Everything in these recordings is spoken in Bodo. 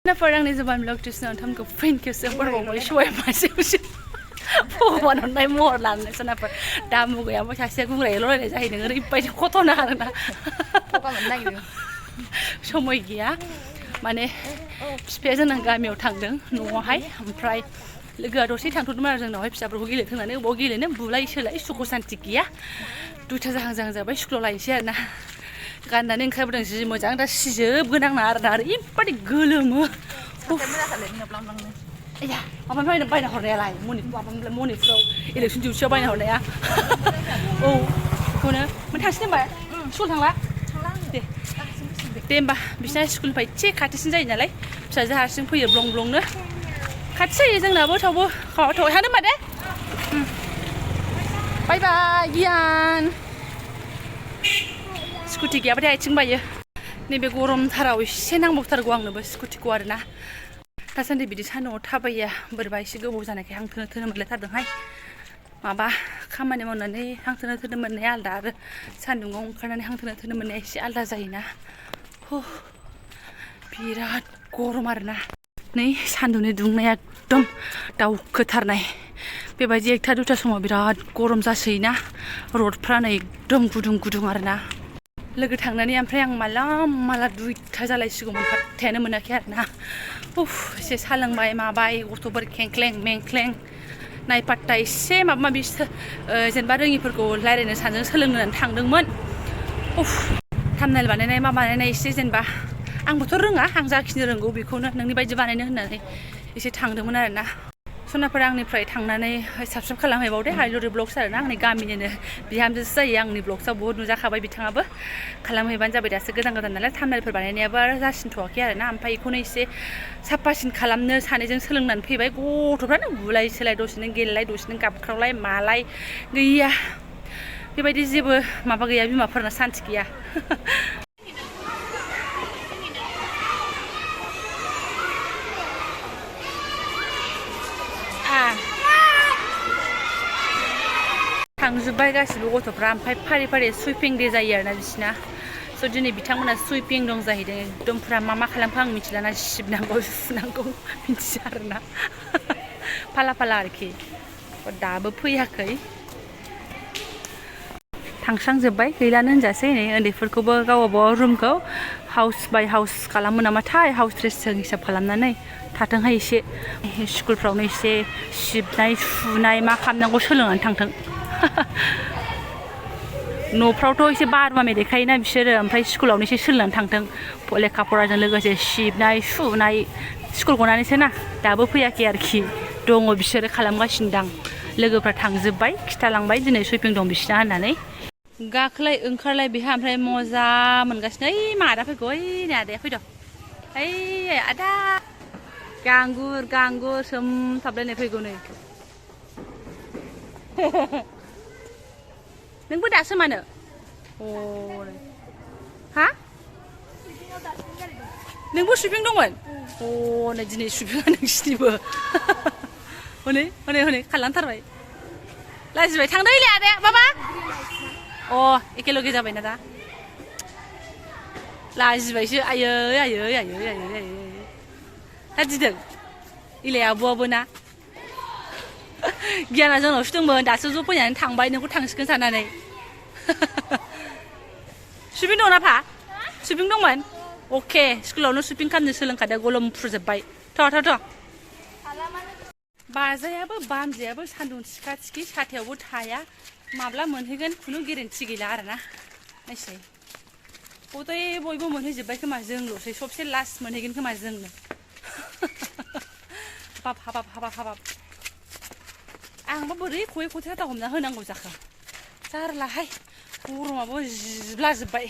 Parang ni Jobanivlog terus nonton ke friend ke seberapa boleh show masih Pohon naik moran sana per damu ya macam saya gue relo ni jadi dengar ipai kotor nak na. Pokok mana gitu. Semua ya, mana spesial nang kami utang deng, nuahai, amprai. Lega dosi tang tuh mana jeng nuahai bisa berhugi le, tengah ni bogi le, ni bulai selai suku santik ya. Duta jang bayi sekolah lain sih na. Kan dan yang kau berdeng sih macam dah sijab genang nar ipai gelem. Iya, apa main hornya lain, muni flow, election juga main hornya. Oh, kena, mana hasilnya mbak? Sekolah tang lah? Deh mbak, bisa sekolah baik cek kata sini jadi nalai, bisa jadi hasil punya blong ne. Kata saya jangan nabo, tahu kalau tahu ada mana deh? Bye bye, Gian. Skuti kia pada cing bayi. Ni begorom tarawih, senang buktar guang ne bos skuti kuarna. Dasanदि बिदि सानदुङाव थाबाया बोरैबा एसे गोबाव जानायखाय हां थोनो मोनलायथारदोंहाय माबा खामानि मावनानै हां थोनो मोननाया आलदा आरो सानदुङाव ओंखारनानै हां थोनो मोननाया एसे आलदा जायोना बिराद गरम आरोना नै सानदुंनि दुंनाया एकदम दाउखोथारनाय बेबायदि एकथा दुइथा समाव बिराद गरम जासोयोना रडफ्रा नै एकदम गुदुं आरोना लोगो थांनानै ओमफ्राय आं माला दुइथा जालायसिगौमोन फात्तायानो मोनाखै आरोना एसे सा लोंबाय माबाय गथ'फोर खेंख्लें मेंख्लें नायपात्ता एसे माबा माबि जेनेबा रोङिफोरखौ रायज्लायनो सानजों सोलोंनो होननानै थांदोंमोन थाम्बनेल बानायनाय मा बानायनाय एसे जेनेबा आंबोथ' रोङा आं जाखिनि रोंगौ बेखौनो नोंनि बायदि बानायनो होननानै एसे थांदोंमोन आरोना सनाफोरा आंनिफ्राय थांनानै साबस्क्राइब खालामहैबावदे हाइलरि ब्लग्स आरोना आंनि गामिनिनो बिहामजोसो जायो आंनि ब्लग्सआव बहुद नुजाखाबाय बिथाङाबो खालामहैबानो जाबाय दासो गोदान नालाय थाम्बनेलफोर बानायनायाबो आरो जासिनथ'वाखै आरोना ओमफ्राय बेखौनो एसे साफासिन खालामनो सानैजों सोलोंनानै फैबाय गथ'फ्रानो बुलाय सोलाय दसेनो गेलेलाय दसेनो गाबख्रावलाय मालाय गैया बेबायदि जेबो माबा गैया बिमाफोरना सान्थि गैया थांजोब्बाय गासिबो गथ'फ्रा ओमफ्राय फारि फारि सुइपिं दे जायो आरोना बिसिना स' दिनै बिथांमोना सुइपिं दं जाहैदों एकदम फुरा मा खालामखो आं मिथिलाना सिबनांगौ सुनांगौ मिथिया आरोना फाला आरोखि दाबो फैयाखै थांस्रांजोब्बाय गैलानो होनजासै नै उन्दैफोरखौबो गावबागाव रुमखौ हाउस बाय हाउस खालामो नामाथाय हाउस ड्रेसजों हिसाब खालामनानै थाथोंहाय एसे स्कुलफ्रावनो एसे सिबनाय सुनाय मा खालामनांगौ सोलोंनानै थांथों न'फ्रावथ' एसे बारुवा देखायोना बिसोरो ओमफ्राय स्कुलावनो एसे सोलोंनानै थांथों लेखा फराजों लोगोसे सिबनाय सुनाय स्कुल गनानैसो ना दाबो फैयाखै आरोखि दङ बिसोरो खालामगासिनो दां लोगोफ्रा थांजोब्बाय खिथालांबाय दिनै सुइपिं दं बिसिना होननानै गाखोलाय ओंखारलाय बेहा ओमफ्राय मजा मोनगासिनो ओइ मादा फैगौ ओइ नै आदाया फैदों ओइ आदा गांगुर सोमथाबलायनाय फैगौ नै नोंबो दासो मानो हा नोंबो सुइपिं दंमोन नै दिनै सुइपिङा नोंसिनिबो हनै खालामथारबाय लाजिबाय थांदोलै आदाया माबा एखेलगे जाबायना दा लाजिबायसो आयै दा दिदों इलाय आब'आबो ना गियाना जोंनावसो दंमोन दासो ज' फैनानै थांबाय नोंखौ थांसिगोन साननानै सुइपिं दं ना फा सुइपिं दंमोन अके स्कुलावनो सुइपिं खालामनो सोलोंखादों गलम फुरजोब्बाय थ' बाजायाबो बामजायाबो सान्दुं थिखा साथायावबो थाया माब्ला मोनहैगोन खुनु गेरेन्थि गैला आरोना नायसै बयबो मोनहैजोब्बाय खोमा जोंल'सै सबसे लास्ट मोनहैगोन खोमा जोंनो हाबाब आंबा बोरै खयै थाथा हमना होनांगौ जाखो जारलाहाय गरमाबो जिब्लाजोब्बाय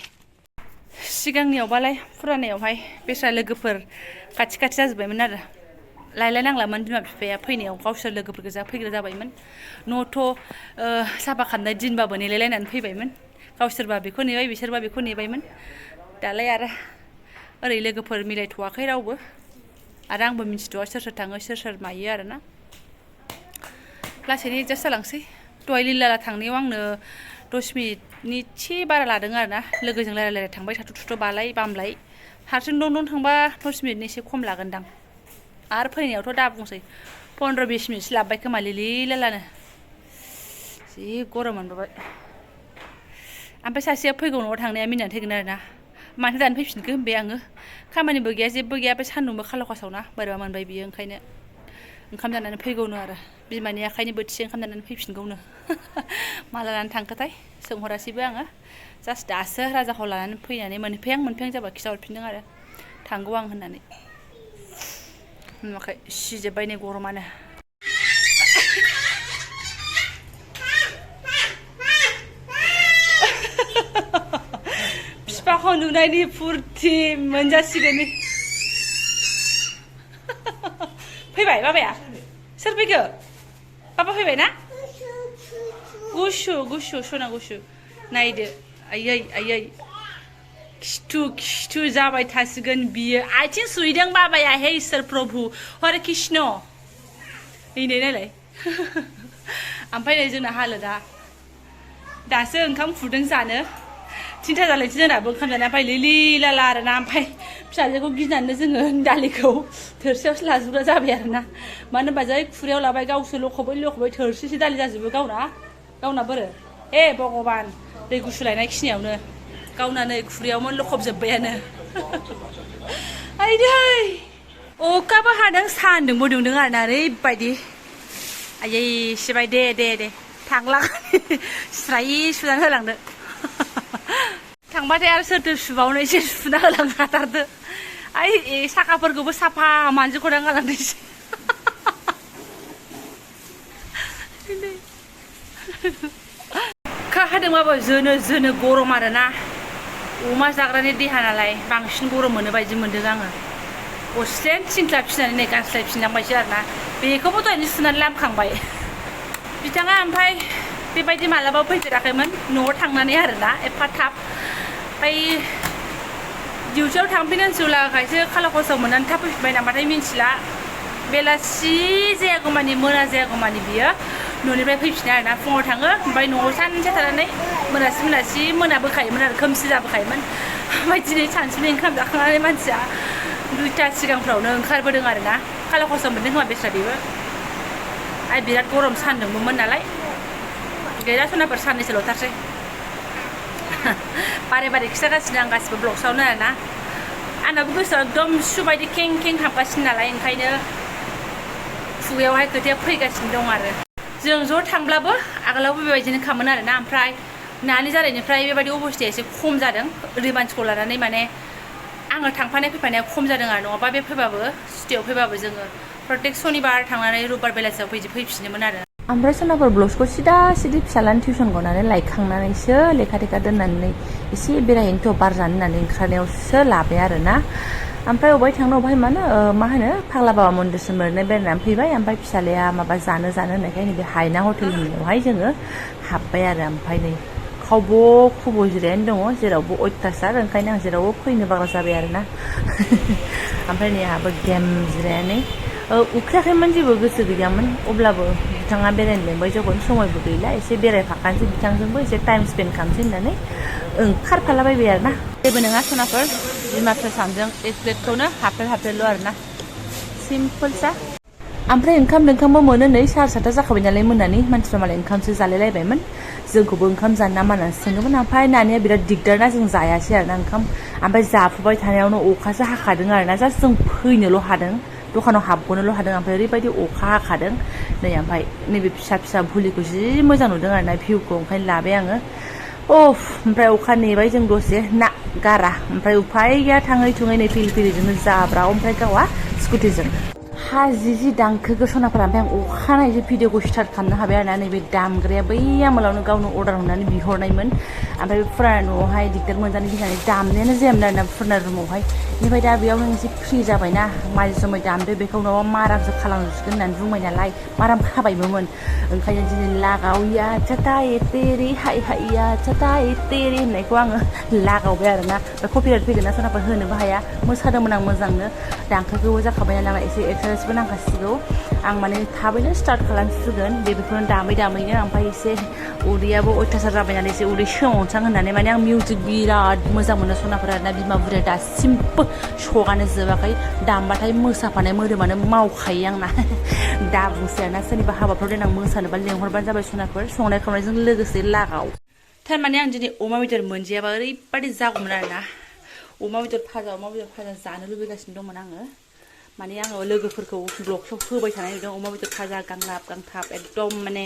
सिगांनियावबालाय फुरानायावहाय बेस्रा लोगोफोर खाथि जाजोब्बायमोन आरो लायलायनांलामोन बिमा बिफाया फैनायाव गावसोर लोगोफोर गोजा फैग्रा जाबायमोन न'थ' साफा खालामनाय दिनबाबो नेलायलायनानै फैबायमोन गावसोरबा बेखौ नेबाय बिसोरबा बेखौ नेबायमोन दालाय आरो ओरै लोगोफोर मिलायथ'वाखै रावबो आरो आंबो मिथिथ'वा सोर थाङो सोर मायो आरोना लासैनो एडजास्ट जालांसै दहाय लिलाला थांनायाव आंनो 10 मिनिटनि एसे बारा लादों आरोना लोगोजों रायलायलायना थांबाय थाथ' बालाय बामलाय हारसिं दं दं थांबा 10 मिनिटनि एसे खम लागोनदां आरो फैनायावथ' दा बुंसै 15-20 मिनिटसो लाबाय खोमा लिलिलालानो जि गरम मोनबाय ओमफ्राय सासेया फैगौ न'आव थांनाया मिनिनानै थैगोन आरोना मानो दानो फैफिनखो होनबाय आङो खामानिबो गैया जेबो गैया ओमफ्राय सान्दुंबो खालावखासावना बोरैबा मोनबाय बियो ओंखायनो ओंखाम जानानै फैगौनो आरो बिमानि आखाइनि बोथिसे ओंखाम जानानै फैफिनगौनो माला लानानै थांखोथाय सोंहरासैबो आङो जास्ट दासो राजाखौ लानानै फैनानै मोनफैहां जाबा खिथाहरफिनदों आरो थांगौ आं होननानै नुवाखै सिजोब्बाय नै गरमानो बिफाखौ नुनायनि फुरथि मोनजासिगोन फैबाय बाबाया सोर फैखो बाबा फैबाय ना गुसु सना गुसु नायदो आयै खिथु जाबाय थासिगोन बियो आथिं सुहैदों बाबाया हे इसोर प्रभु हरे कृष्ण नै नायलाय ओमफ्राय नै जोंना हालोदा दासो ओंखाम खुरदों जानो 3था जालायसै जोंनाबो ओंखाम जानाया ओमफ्राय लिलिलाला आरोना ओमफ्राय फिसाजोखौ गिनानै जोङो दालिखौ थोरसियावसो लाजोबग्रा जाबाय आरोना मानो होनबा जै खुरैयाव लाबाय गावसो लखबै थोरसिसे दालि जाजोबो गावना बोरो ए भगबान दै गुसु लायनाय खिनियावनो गावना नै खुरैयावमोन लखबजोब्बायानो आइदै अखाबो हादों सान्दुंबो दुंदों आरोना ओरैबायदि आयै सिबाय दे थांला स्राय सुनानै होलांदो थांबाथाय आरो सोरथो सुबावनो एसे सुना होलांखाथारदो आइ साखाफोरखौबो साफा मानजिख'दां गालांदो एसे अखा हादोंबाबो जोनो गरम आरोना अमा जाग्रानि देहा नालाय बांसिन गरम मोनो बायदि मोनदों आङो गस्लायानो थिंख्ला फिनानै नै गानस्लायफिनलांबायसो आरोना बेखौबो दहायनो सुनानै लामखांबाय बिथाङा ओमफ्राय बेबायदि मालाबाबो फैफेराखैमोन न'आव थांनानै आरोना एफा थाब ओमफ्राय डिउटियाव थांफिनांसिगौलाखायसो खाला खसाव मोननानै थाब फैफिनबाय नामाथाय मिन्थिला बेलासि जायागौमानि मोना जायागौमानि बियो न'निफ्राय फैफिनो आरोना फुङाव थाङो ओमफ्राय न'आव सानसे थानानै मोनासि मोनाबोखायोमोन आरो खोमसि जाबोखायोमोन ओमफ्राय दिनै सानसुनि ओंखाम जाखांनानै मानसिया 2ता सिगांफ्रावनो ओंखारबोदों आरोना खाला खसाव मोनदों खोमा बेस्रा बेबो आरो बिराद गरम सान्दुंबोमोन नालाय गैला सनाफोर साननैसोल'थारसै बारे खिथागासिनो आं गासिबो ब्लगसावनो आरोना आंनाबो गोसोआव एकदम सुबायदि खें हाबगासिनो नालाय ओंखायनो खुगायावहाय खोथाया फैगासिनो दं आरो जों ज' थांब्लाबो आगोलावबो बेबायदिनो खामोन आरोना ओमफ्राय नानि जानायनिफ्राय बेबायदि अबस्थाया एसे खम जादों ओरै मानसिखौ लानानै माने आङो थांफानाय फैफानाया खम जादों आरो नङाबा बे फैबाबो सुटियाव फैबाबो जोङो प्रत्येक सनिबार थांनानै रबिबार बेलासियाव फैफिनोमोन आरो ओमफ्राय सनाफोर ब्लाउसखौ सिदा फिसालानि टिउसन गनानै लायखांनानैसो लेखा दोननानै एसे बेरायहैनोथ' बार जानो होननानै ओंखारनायावसो लाबाय आरोना ओमफ्राय अबेहाय थांनो अबेहाय मानो मा होनो फाग्ला बाबा मन्दिरसिम ओरैनो बेरायनानै फैबाय ओमफ्राय फिसालाया माबा जानो होननायखाय नैबे हायना हटेल होननायावहाय जोङो हाबबाय आरो ओमफ्राय नै खावब' जिरायनानै दङ जेरावबो अयथासार ओंखायनो आं जेरावबो फैनो बाग्रा जाबाय आरोना ओमफ्राय नै आंहाबो गेम जिरायनानै उखैयाखैमोन जेबो गोसो गैयामोन अब्लाबो बिथाङा बेरायनो लेंबाय जोंखौनो समायबो गैला एसे बेरायफाखानोसै बिथांजोंबो एसे टाइम स्पेन्ड खालामसै होननानै ओंखारफालाबायबाय आरोना जेबो नङा सनाफोर बिमा फिसा सानजों एक प्लेटखौनो हाफेल' आरोना सिम्पोलसा ओमफ्राय ओंखामबो मोनो नै 7:30 जाखाबाय नालाय मोनानि मानसिफ्रा मालाय ओंखामसो जालायलायबायमोन जोंखौबो ओंखाम जानो ना मानानै सोंदोंमोन ओमफ्राय नानिया बिराद दिगदारना जों जायासै आरोना ओंखाम ओमफ्राय जाफुबाय थानायावनो अखासो हाखादों आरोना जास्ट जों फैनोल' हादों दखानाव हाबग'नोल' हादों ओमफ्राय ओरैबायदि अखा हाखादों नै ओमफ्राय नैबे फिसा भुलिखौ जि मोजां नुदों आरोना भिउखौ ओंखायनो लाबाय आङो ओमफ्राय अखा नेबाय जों दसे ना गारा ओमफ्राय उफाय गैया थाङै थुङै नै फिलिजोंनो जाब्राव ओमफ्राय गावा स्कुटिजों जि दांखोखौ सनाफोरा ओमफ्राय आं अखानायैसो भिडिअखौ स्टार्ट खालामनो हाबाय आरोना नैबे दामग्राया बै आमोलावनो गावनो अर्डार हरनानै बिहरनायमोन ओमफ्राय बे फुराना न'आवहाय दिगदार मोनजानो गिनानै दामनायानो जायामोन आरोना फुराना रुमावहाय बेनिफ्राय दा बेयावनो एसे फ्रि जाबायना माजे समाय दामदो बेखौ न'आव मारामसो खालामजोबसिगोन होननानै बुंबाय नालाय माराम खाबायमोन ओंखायनो दिनै लागावया चाटाए तेरे हाय हाया चाटाए तेरे होननायखौ आङो लागावबाय आरोना कपिराइट फैगोन ना सनाफोर होनोबो हाया मोसादोंमोन आं मोजांनो दांखोखौबो जाखाबाय नालाय एसे एक्सारसाइजबो नांखासिगौ आं माने थाबैनो स्टार्ट खालामसिगोन बेफोरखौनो दामै-दामैनो ओमफ्राय एसे उदैयाबो अयथासार जाबाय नालाय एसे उदै सोमावसां होननानै माने आं मिउजिक बिराद मोजां मोनो सनाफोर आरोना बिमा बुरैया दासिमबो सगानो जोबाखै दामबाथाय मोसाफानाय मोदोमानो मावखायो आंना दा बुंसै आरोना सोरनिबा हाबाफ्राव देनां मोसानोबा लेंहरबानो जाबाय सनाफोर संनाय खावनायजों लोगोसे लागाव थारमाने आं दिनै अमा बेदर मोनजायाबा ओरैबादि जागौमोन आरोना अमा बेदर भाजा जानो लुबैगासिनो दंमोन आङो माने आङो लोगोफोरखौ ब्लगसआव होबाय थानाय नुदों अमा बेदर भाजा गांलाब गांथाब एकदम माने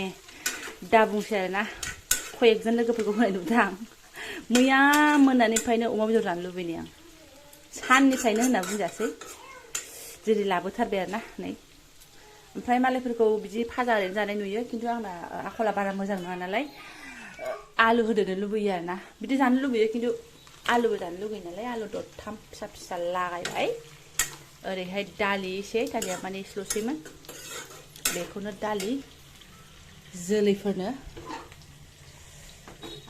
दा बुंसै आरोना कयेकजन लोगोफोरखौ होनाय नुदों आं मैया मोनानिफ्रायनो अमा बेदर जानो लुबैनाय आं साननिफ्रायनो होनना बुंजासै जेरै लाबोथारबाय आरोना नै ओमफ्राय मालायफोरखौ बिदि भाजा ओरैनो जानाय नुयो खिन्थु आंना आखला बारा मोजां नङा नालाय आलु होदेरनो लुबैयो आरोना बिदि जानो लुबैयो खिन्थु आलुबो जानो लुगैयो नालाय आलु दरथाम फिसा फिसा लागायबाय ओरैहाय दालि एसे दालिया माने एसेल'सैमोन बेखौनो दालि जोलैफोरनो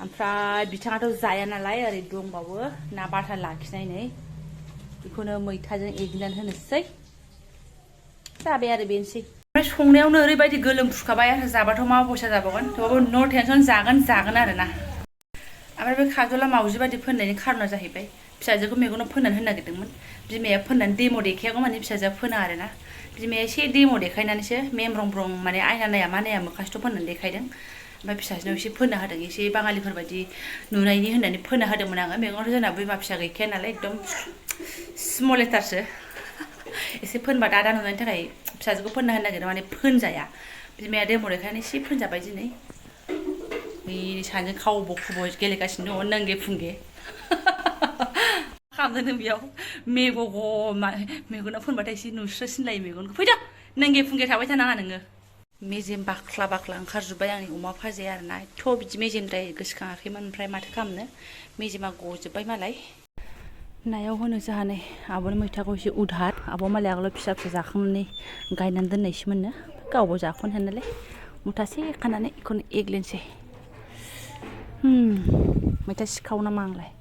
ओमफ्राय बिथाङाथ' जाया नालाय ओरै दंबावो ना बाथा लाखिनाय नै बेखौनो मैथाजों एग्लिनानै होनोसै जाबाय आरो बेनोसै ओमफ्राय संनायावनो ओरैबायदि गोलोमफ्रुखाबाय आरो जाबाथ' मा अबस्था जाबावगोन थेवबाबो नो टेनसन जागोन आरोना ओमफ्राय बे काजला मावजि बायदि फोननायनि खारना जाहैबाय फिसाजोखौ मेगनाव फोननानै होनो नागिरदोंमोन बिमाया फोननानै डेम' देखायागौ माने फिसाजोआ फोना आरोना बिमाया एसे डेम' देखायनानैसो मेमब्रं माने आयना नाया मा नाया मोखासथ' फोननानै देखायदों ओमफ्राय फिसाजोनाव एसे फोनना होदों एसे बाङालिफोरबायदि नुनायनि होननानै फोनना होदोंमोन आङो मेगनावथ' जोंना बिमा फिसा गैखाया नालाय एकदम स्मलेटारसो एसे फोनबा दादा नुनायनि थाखाय फिसाजोखौ फोनना होनो नागिरदों माने फोनजाया बिमाया डेम' देखायनानै एसे फोनजाबाय दिनै बे सानैजों खावब' खुब' गेलेगासिनो दङ नोंगे फुंगे खालामदों बेयाव मेग'ग' मेगनाव फोनबाथाय एसे नुस्रोसिनलायो मेगनखौ फैदो नोंगे फुंगे थाबाय थानाङा नोङो मेजेम बाख्ला ओंखारजोब्बाय आंनि अमा भाजाया आरोना एथ' बिदि मेजेमद्राय गोसोखाङाखैमोन ओमफ्राय माथो खालामनो मेजेमा गजोब्बाय मालाय नायाव होनो जोंहा नै आब'नि मैथाखौ एसे उधार आब' मालाय आगोलाव फिसा जाखांनानै गायनानै दोननायसोमोननो गावबो जाख'नो हाया नालाय मुथासे खानानै बेखौनो एग्लिनोसै मैथा सिखाव नामा आंलाय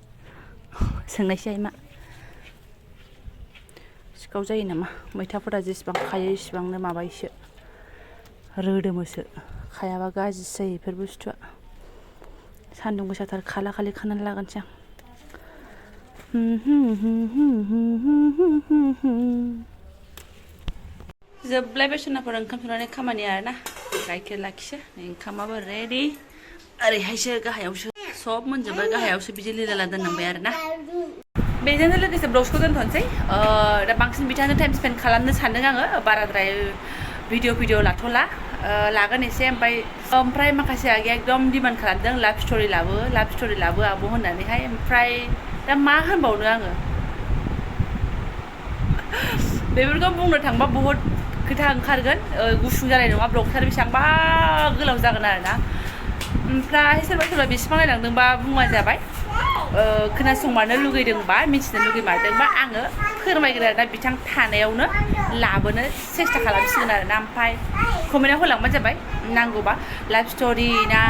सोंनायसै मा सिखाव जायो नामा मैथाफोरा जेसेबां खायो इसेबांनो माबायोसो रोदोमोसो खायाबा गाज्रिसो जायो बेफोर बुस्थुआ सान्दुं गोसाथार खाला खालि खानानै लागोनसै आं जोबलायबाय सनाफोर ओंखाम संनानै खामानिया आरोना गाइखेर लाखिसो ओंखामाबो रेडि ओरैहायसो गाहायावसो सब मोनजोब्बाय गाहायावसो बिदि लिलाला दोननांबाय आरोना बेजोंनो लोगोसे ब्लग्सखौ दोनथ'नोसै दा बांसिन बिथांजों टाइम स्पेन्ड खालामनो सानदों आङो बाराद्राय भिडिअ लागथ'ला लागोन एसे ओमफ्राय माखासे आगैया एकदम डिमान्ड खालामदों लाभ स्ट'रि लाबो आब' होननानैहाय ओमफ्राय दा मा होनबावनो आङो बेफोरखौ बुंनो थांबा बहुद खोथा ओंखारगोन गुसुं जानाय नङा ब्लगसार बेसेबांबा गोलाव जागोन आरोना ओमफ्राय सोरबा बेसेबां नायलांदोंबा बुंबानो जाबाय खोनासंमारनो लुगैदोंबा मिथिनो लुगैमारदोंबा आङो फोरमायगोन आरोना बिथां थानायावनो लाबोनो सेस्था खालामसिगोन आरोना ओमफ्राय कमेन्टआव होलांबानो जाबाय नांगौबा लाभ स्ट'रि ना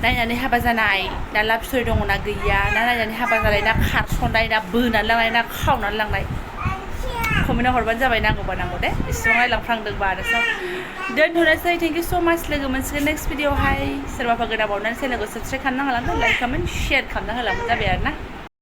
नायनानै हाबा जानाय ना लाभ स्ट'रि दङ ना गैया ना नायनानै हाबा जानाय ना खारसननाय ना बोनानै लांनाय ना खावनानै लांनाय कमेन्टआव हरबानो जाबाय नांगौबा नांगौ दे इसेबां नायलांफ्रांदोंबा आरो स' दोनथ'नोसै थेंक इउ स' माच लोगो मोनसिगोन नेक्स्ट भिडिअआवहाय सोरबाफोर गोदान बावनानै चेनेलखौ साबस्क्राइब खालामना होलांदों लाइक कमेन्ट शेयार खालामना होलांबानो जाबाय आरोना